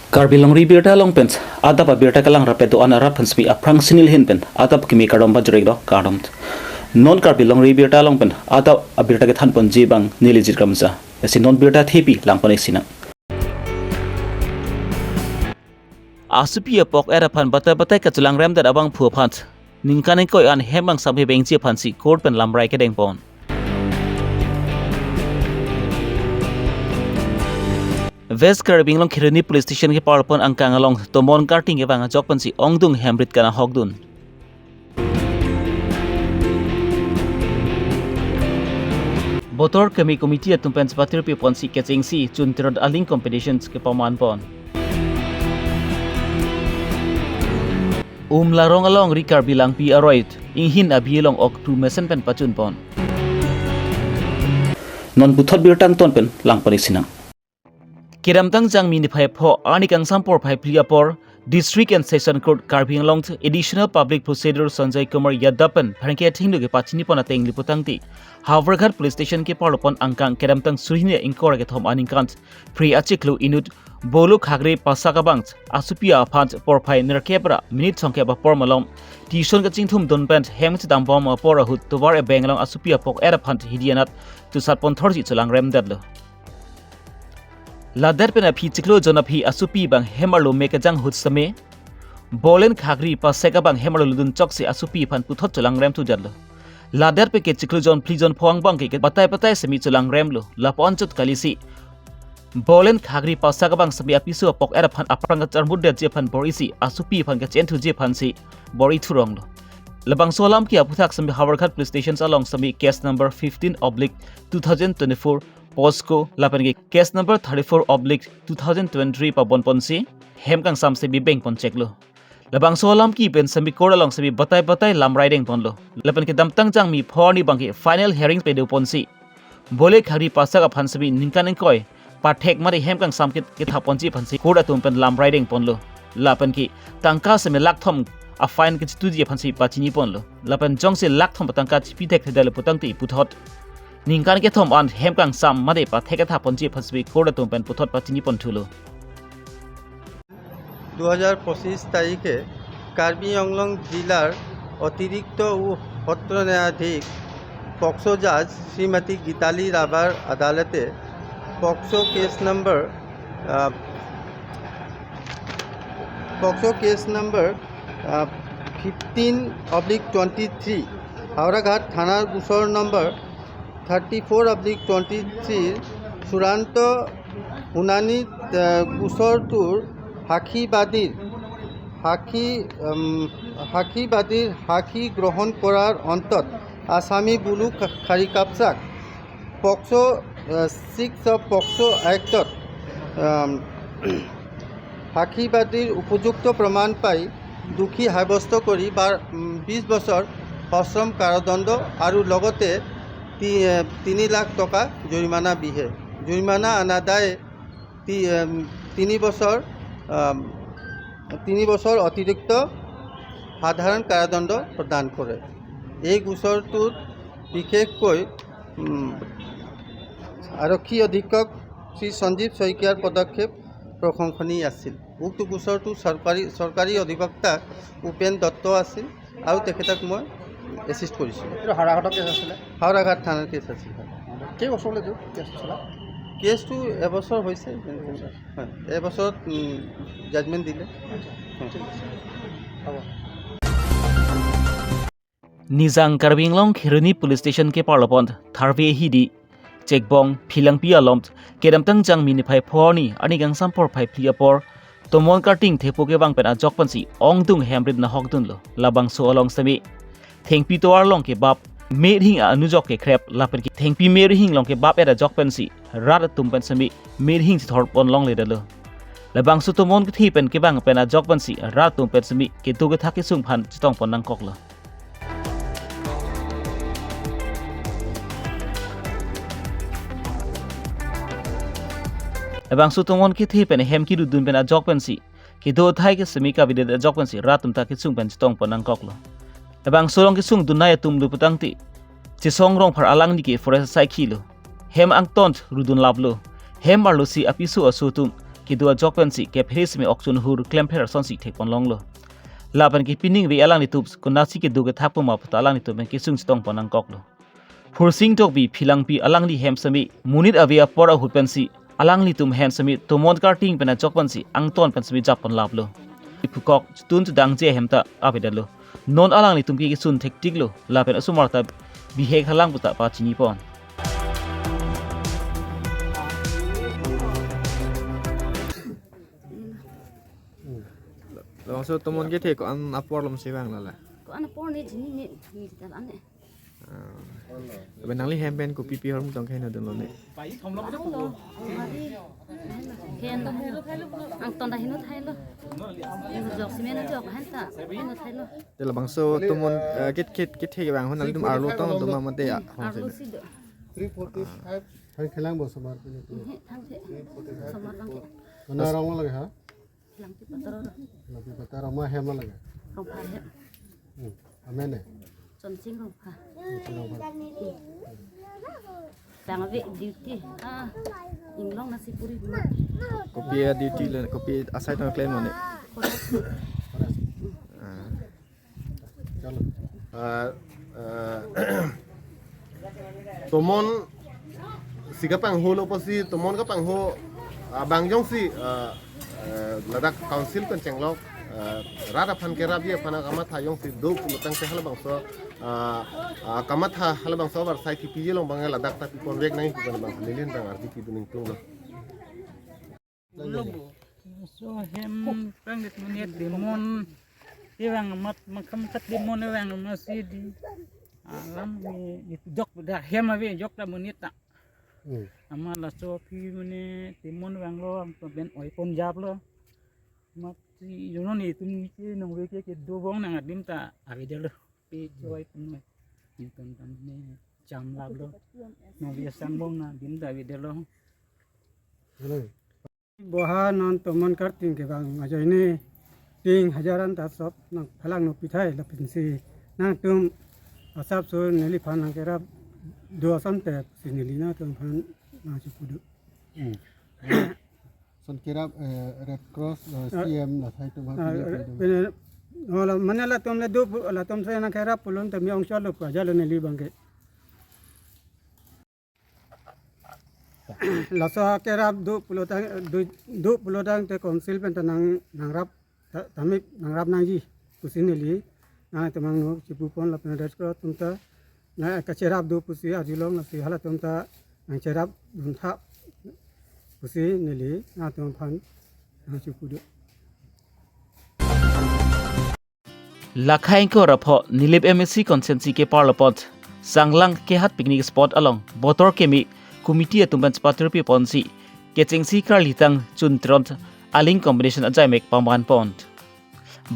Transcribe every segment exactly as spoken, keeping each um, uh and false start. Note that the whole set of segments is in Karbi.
Karbi Longri Abirta along pen adap abirta kelang rapet do-an arat aphan semi aphrang sinil hin pen adap kimi kardom pajirek do kardom. Non Karbi Longri Abirta along pen adap abirta kethanponji abang neli Jit Kramsa. Lasi non birta thepi langpon-ik sinang. Asupi apok-et aphan batai batai kachelangremdet abangphu aphan ningkan ingkoi an hem kangsam kevengji aphansi court pen lamrai kedengpon. West Karbi Anglong Kheroni Police Station keparlopon angkang along tomon karting kevang ajok pensi ongdung hem rit kanahokdun. Botor keme committee atum pen chepatirpi ponsi kechengsi chuntirot aling competitions kepamanpon. Umlarong along ri Karbi Langpi aroi inghin abi along ok tu mesen pen pachunpon. Non puthot birta angton pen langpon-ik sinang. Kedamtang Jangmi niphai pho arni kangsam porphai phli apor District and Session Court Karbi Anglong Additional Public Prosecutor Sanjay Kumar Yadav pen pherangke athengno kepachinipon ateng liputangti Howraghat Police Station keparlopon angkang kedamtang suri hini ingkoi ra kethom aningkan phre achiklo inut Bolo Khagri Pasak abang asupi aphan porphai nerkep ra minute songkep apor malom tuition kachingthumdun pen hem chedambom apor ahut tovar ebeng along asupi apok-et aphan hidi anat tusatpon thorji chelangremdetlo. Ladet pen aphi chiklo jon aphi asupi abang hem arlo me kejang ahut seme Bolen Khagri Pasak abang hem arlo ludun choksi asupi aphan puthot chelangrem thudetlo. Ladet pen ke chiklo jon phli jon pho angbong ke batai batai semi chelangremlo. Lapu-an chot kalisi Bolen Khagri Pasak abang semi apiso apok-et aphan aphrang kacharmutdetji aphan bor-isi asupi aphan kache-en thuji aphansi bor-i thuronglo. Labangso alam ke aputhak semi Howraghat Police Station along semi case number fifteen oblique two thousand twenty-four POCSO lapen ke case number thirty-four oblique two thousand twenty-three pabonponsi hem kangsam semi bengpon cheklo. Labangso alam ke pen semi court along semi batai batai lamrai dengponlo. Lapen kedamtang Jangmi pho arni abang ke final hearing pedoponsi Bole Khagri Pasak aphan semi ningkan ingkoi pathek mari hem kangsam ke, kethapponji aphansi court atum pen lamrai dengponlo. Lapen ke tangka semi lakh thom a fine kechituji aphansi pachiniponlo. Lapen jongsi lakh thom tangka chipi thekthedetlo putangte puthot ningkan kethom an hem kangsam mari pathek kethapponji aphansi court atum pen puthot pachinipon thulo. দু হাজার পঁচিশ তারিখে কার্বি আংলং জেলার অতিরিক্ত ও সত্র ন্যায়াধীশ পক্সো জাজ শ্রীমতী গীতালি রাভার আদালতে POCSO case number, ah, POCSO case number, ah, fifteen oblique twenty three, হাওৰাঘাট থানাৰ গোচৰ নম্বৰ থাৰ্টি ফ'ৰ অব্লিক টুৱেণ্টি থ্ৰীৰ চূড়ান্ত শুনানিত, আহ, গোচৰটোৰ সাক্ষীবাদীৰ সাক্ষী, উম, সাক্ষীবাদীৰ সাক্ষী গ্ৰহণ কৰাৰ অন্তত আছামী বুলু খা-, খাৰী কাপচাক পক্সো, আহ, ছিক্স অফ পক্সো এক্টত, উম, সাক্ষীবাদীৰ উপযুক্ত প্ৰমাণ পাই দোষী সাব্যস্ত কৰি বাৰ, উম, বিছ বছৰ সশ্ৰম কাৰাদণ্ড আৰু লগতে তি-, এ, তিনি লাখ টকা জৰিমনা বিহে। জৰিমনা অনাদায়ে তি-, এম, তিনি বছৰ, আম, তিনি বছৰ অতিৰিক্ত সাধাৰণ কাৰাদণ্ড প্ৰদান কৰে। এই গোচৰটোত বিশেষকৈ, উম, আৰক্ষী অধীক্ষক শ্ৰী সঞ্জীৱ শইকীয়াৰ পদক্ষেপ প্ৰশংসনীয় আছিল। উক্ত গোচৰটো চৰকাৰী, চৰকাৰী অধিবক্তা উপেন দত্ত আছিল আৰু তেখেতক মই এচিষ্ট কৰিছিলোঁ। এইটো হাওৰাঘাটৰ কেছ আছিলে? হাওৰাঘাট থানাৰ কেছ আছিল। কেইবছৰলৈ এইটো কেছ চলা? কেছটো এবছৰ হৈছে। হয়, এবছৰত, উম, জাজমেণ্ট দিলে। হয়। ঠিক আছে, হ'ব। Nijang Karbi Anglong Kheroni Police Station keparlopon tharve hidi Chekbong Philangpi along kedamtang Jangmi niphai pho arni, arni kangsam porphai phli apor tomon karting thepo kevang pen ajok pensi ongdung hem rit nahokdunlo. Labangso along semi thengpi tovar along kebap me rihing anujok kekrep lapen ke thengpi me rihing along kebap-et ajok pensi rat atum pen semi me rihing chithorpon longledetlo. Labangso tomon kethe pen kevang pen ajok pensi rat atum pen semi kedo kethak kesung aphan chetongpon nangkoklo. Labangso tomon kethe pen hem kedodun pen ajok pensi kedo athai ke semi kavedet ajok pensi rat atum ta kesung pen chetongpon nangkoklo. Labangso along kesungdunnei atum lo putangte Chesong Rongphar alangli ke forest asaikhilo. Hem angton rudunlaplo. Hem arlosi apiso aso atum kedo ajok pensi kephere seme okchun hur klempher asonsi thekpon longlo. Lapen ke pining ave alanglitum konatsi kedo kethak puma puta alanglitum pen kesung chetongpon nangkoklo. Phursing Tokbi Philangpi alangli hem seme monit ave apor ahut pensi alanglitum hem seme tomon karting pen ajok pensi angton pen seme jappon laplo. Iphukok chutun chudangje hem ta avedetlo. Non alanglitum ke kesun thektiklo lapen osomar ta bihek halang puta pachinipon. Labangso tomon kethe ko-an apor lom si vang lala. Ko-an apor ne jini ne ni tal ane. Ah. Tapi nangli hem pen kopi pi hormu tong kahin adun lo ne. Hen angton ta heno thailo. Jok simen jok hen ta heno thailo. Te labangso tomon, eh, kit kit kit he vang hon nangtum arlo tong doma mate ya. Arlo si do. Three forty-five. Thang khelang bo somar pini tu. He, thang the. Somar bang ke. Mana rong lage ha? Langpi Pataro. Langpi Pataro ma hem lage. Rongpha hem. Hmm. Amen eh. Chonsing Rongpha. Chonsing Rongpha. Tang ave duty. Ah, inglong nasi puri. Kopi aduty le, kopi asai tong klem lo ne. Koras. Ah. Chalo. Ah, ah, tomon si kapangho lo pusi tomon kapangho, ah, bang jongsi, ah, ah, ladak council pen chenglok, ah, rat aphan kerapji aphan akamatha jongsi do pulotangte halabangso, ah, ah, kamatha halabangso avarsai kipiji along bang ladak ta pipon vek nangji pu abang neli nang ardi pidun ingtunglo. Laso hem prang det monit temon. Kevang amat mangkam kat temon vang masi di. Alam ni, ni jok da hem ave jok da monit ta. Hmm. Amat laso aphi mane temon vanglo angto ben oipon japlo. Amat si jono netum ke nongve ke kedo bong nang adim ta avedetlo. Pe choi pun me. Netum ta mane jam laplo. Nongve sang bong nang adim ta avedetlo. Hello. Boha non tomon karting kevang ajoine ting hajar an ta sop nang phalang no pithai lapinsi nangtum asapso neliphan nangkerap do asonte si neli nangtumphan nangchipudu. Hmm. Son kerap, eh, Red Cross, eh, Ah, C M la sai tum ah, happy eh, birthday. Pene, oh, la, mane latum le do pu-, latum sai nangkerap pulun temi ongchotlo pu ajalo neli bangke. Laso kerap do pulotang, do, do pulotangte council pen ta nang, nangrap, ta, tame nangrap nangji pusi neli nangtum angno chipupon lapen Red Cross atum ta nang kacherap do pusi arjulong lasi halatum ta nangcherap duntha pusi neli nangtumphan nangchipudu. Lakhai ingkoi ra pho Nilip M A C constituency keparlo apot Sanglang Kehat picnic spot along Botor Keme committee atum pen chepatirpi ponsi kechengsi karlitang Chun Teron aling combination ajaimek pamanpon.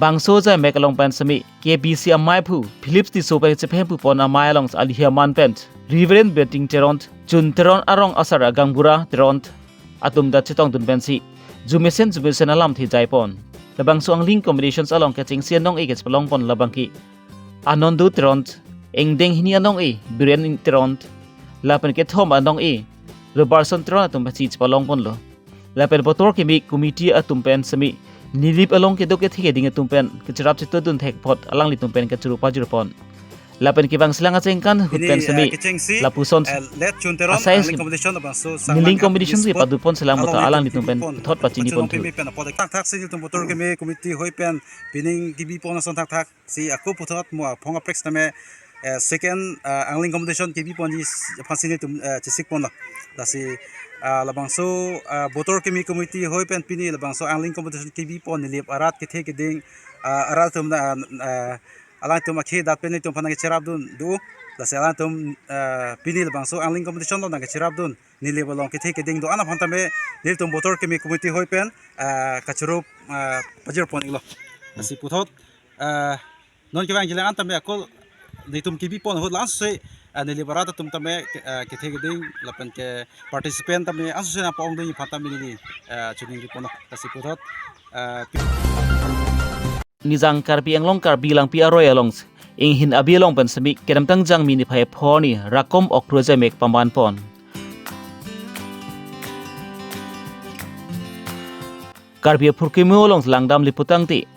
Bangso ajaimek along pen seme K B C amei aphu Philip Tisso pen chephempupon amei along alihi aman pen Reverend Benting Teron, Chun Teron arong asar a gaonbura Teron atum ta chetongdun pensi jumesen jumesen alamthe jaipon. Labangso angling combinations along kechengsi anong-e kechepalongpon labangke Anando Teron, ingdeng hini anong-e Biren Teron, lapen kethom anong-e Robertson Teron atum pensi chepalongponlo. Lapen Botor Keme committee atum pen seme Nilip along kedo kethe keding atum pen kecherap chetongdun thek apot alanglitum pen kachuru pajurpon. Lapen kevang selang achengkan ahut pen seme lapuson asai niling competition si padupon selang mata alanglitum pen puthot pachiniponpo. Thakthak si nelitum Botor Keme committee hoi pen pining kebipon ason thakthak si ako puthot mo aphong aprek tame, eh, second, eh, angling competition kebiponji aphansi nelitum, eh, chesikponlo. Lasi, ah, labangso, ah, Botor Keme committee hoi pen pini labangso angling competition kebipon Nilip arat kethe keding, ah, arat atum na, ah, alangtum akhei dat pen nelitum aphan nangcherapdun do. Lasi alangtum, eh, pini labangso angling competition along nangcherapdun Nilip along kethe keding do-an aphan tame nelitum Botor Keme committee hoi pen, eh, kachuru, eh, pajirpon iklo. Lasi puthot, eh, non kevangji lang-an tame ako nelitum kebipon ahut langsung, eh, Nilip arat atum tame, eh, kethe keding lapen ke participant tame langsung nangpa-ongdunji aphan tame neli, eh, choningriponlo. Lasi puthot, eh, Nijang Karbi Anglong Karbi Langpi aroi along inghin abi along pen seme kedamtang Jangmi niphai pho arni Rakom Okru ajaimek pamanpon. Karbi aphurkimo along langdamle putangte,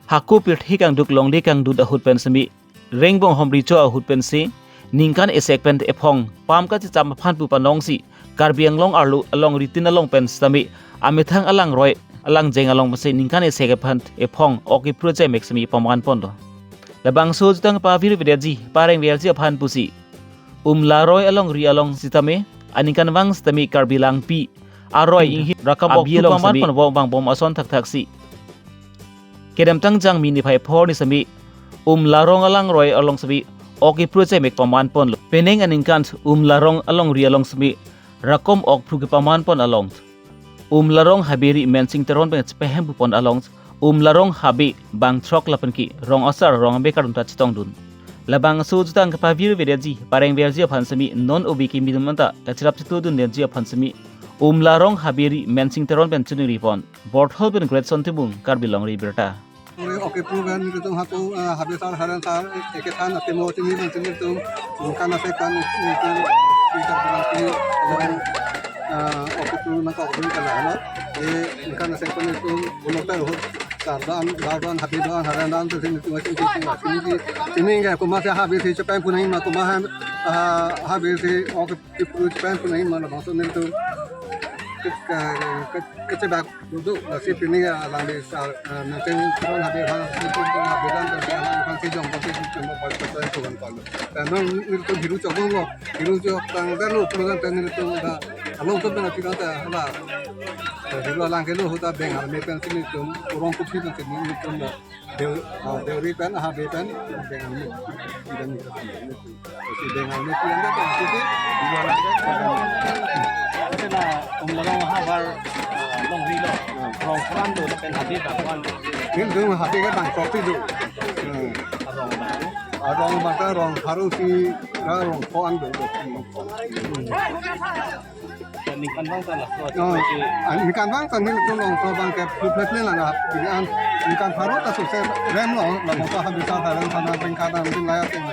hako pirthe kangduk longle kangdut ahut pen semi, rengbong homri cho ahut pensi, ningkan esek pen ephong pam kachecham aphan pu panongsi, Karbi Anglong arlo along ritin along pen semi, amethang alangroi alangjeng along pensi ningkan esek pen ephong ok ipru chemek semi paman ponlo. Labangso jutang pavirvedetji parengverji aphan pusi, Umlarong alongri along sitame, aningkanvang sitame Karbi Langpi aroi inghi rakam abi along paman semi pon vong vangbom ason thakthaksi. Kedamtang Jangmi niphai phor ni semi, Umlarong alangroi along semi, ok ipru chemek paman ponlo. Penang aningkan Umlarong alongri along semi, rakom ok phru kepaman pon along, Umlarong habe ri Mensing Teron pen chepehem pu pon along, Umlarong habe bang throk lapen ke rong asar rong abe kardun ta chetongdun. Labangso jutang kepavirvedetji parengverji aphan semi, non obi kimi dun manta kacherap chetudundetji aphan semi, Umlarong habe ri Mensing Teron pen chiningri pon. Borthol pen Greatson Timung, Karbi Longri Abirta. Ore ok ipru pen nelitum hako, ah, habe sar haren sar, ekethan atimo timi pen nelitum, ningkan esek pen nelitum, nelitum, ah, ok ipru nangkok dun kala, no? E, ningkan esek pen nelitum, bulok ta rohot, sar dan, dar dan, habe dan, haren dan, tu nelitum, nelitum, nelitum, nelitum, nelitum, komatsi habe si chepehem pu nangji ma, komat, ah, habe si ok ipru chepehem pu nangji ma, labangso nelitum ke, ke, ke, kechebak duduk, lasi pini ya alangli sar, eh, Mensing Teron habe ha, Mensing Teron habe dan, dan, dan, dan, si jong, si jong, si jong, pas, pas, pas, pas, pas. Dan non nelitum hiru chok dong lo, hiru chok tang dan lo, program pen nelitum da, along tu pen nelitum da, hala. Eh, hiru alang kelo, huta Bengal me pen si nelitum, orang putih pen si nelitum da. Deu-, ah, Deuri pen, habe pen, Bengal me. Ikan itu. Si Bengal me, ikan itu, si, si, ikan itu. Ante la, Umlarong havar, ah, longri lo. Hmm. Rong pran do, pen habe bang wan. Nelitum habe ke bang kopi do. Hmm. Arong bang. Arong bang ta rong pharo si, ra rong pho an do do. Ningkanvang ta laso. Oh, si, ah, ningkanvang ta nelitum alongso bang ke phlu phlu lang ha. Ningkan pharo ta sose rem lo, labangso habe sar haren sar nangpengkha nangpeng laya teng.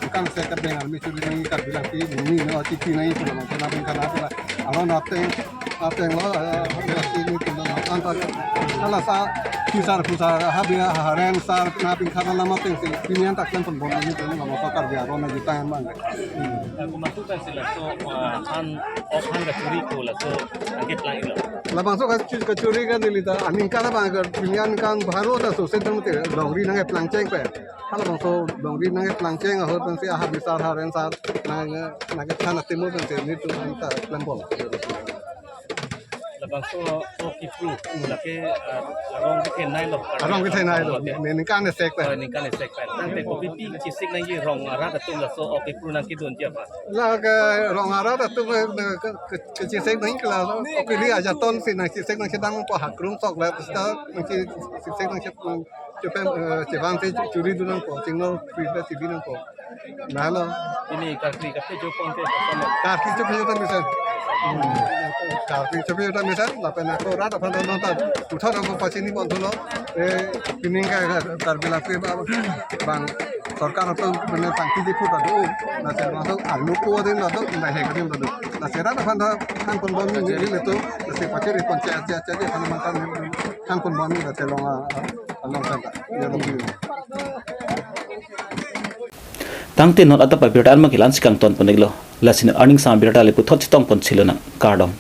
Ningkan esek ke Bengal me churi nangji, Karbi Langpi ni no chichi nangji, labangso nangpengkha nangpeng la. Along ateng, ateng lo, eh, si nelitum lo, anta, hala sa, phisar, phusar, habe, haren, sar, nangpengkha nang lama teng si, pini an ta klem pon bom nangji, teng labangso Karbi aron nangji tang bang. Hmm. Aku masukkan sila, so, uh, an, ok an kachuri ko laso, angke plang ilo. Labangso kachu-, kachuri kan neli ta, aningkan abang ke, pini an ningkan pharo ta sose tang mate, longri nangkeplang cheng pen. Halabangso longri nangkeplang cheng ahut pensi, ah, habe sar haren sar, nang, nangkethan atimo pensi, nelitum anta klem bom. Labangso ok ipru, lake, ah, arong kethenei lo. Arong kethenei lo, ningkan esek pen. Oh, ningkan esek pen. Tangte kopi pi chesik nangji rong arat atum laso ok ipru nangkedunji aphan? Lake rong arat atum, eh, ke, ke, kechesik nangji kela lo. Ok ili ajaton si nangchesik nangchedang po, hakrum sok la, pista nangchesik nangchedang. Chepem, eh, chevang te churi dun nangpo, chingno free te chibi nangpo. Nalo. Pini karkli kape jo pon te, sama. Karkli chephe jo ta mesen. Hmm. Karkli chephe jo ta mesen, lapen ako rat aphan ta non ta puthot ako pachini pon thulo. Eh, pining ke Karbi Langpi ba, bang sorkar atum mane tangki di phu ta do. Lasi masuk anu ko din ta do, na he ko din ta do. Lasi rat aphan ta than pon bom ni, ni le to. Lasi pachiri pon che, che, che, che, than man than, than pon bom ni, lasi long, ah, ah, long than ta. Ya long ni. Tangte non adap abirta an ma ke la-ansi kangton pon-iklo. Lasi non arni angsam abirta le puthot chetong pon chilonang. Kardom.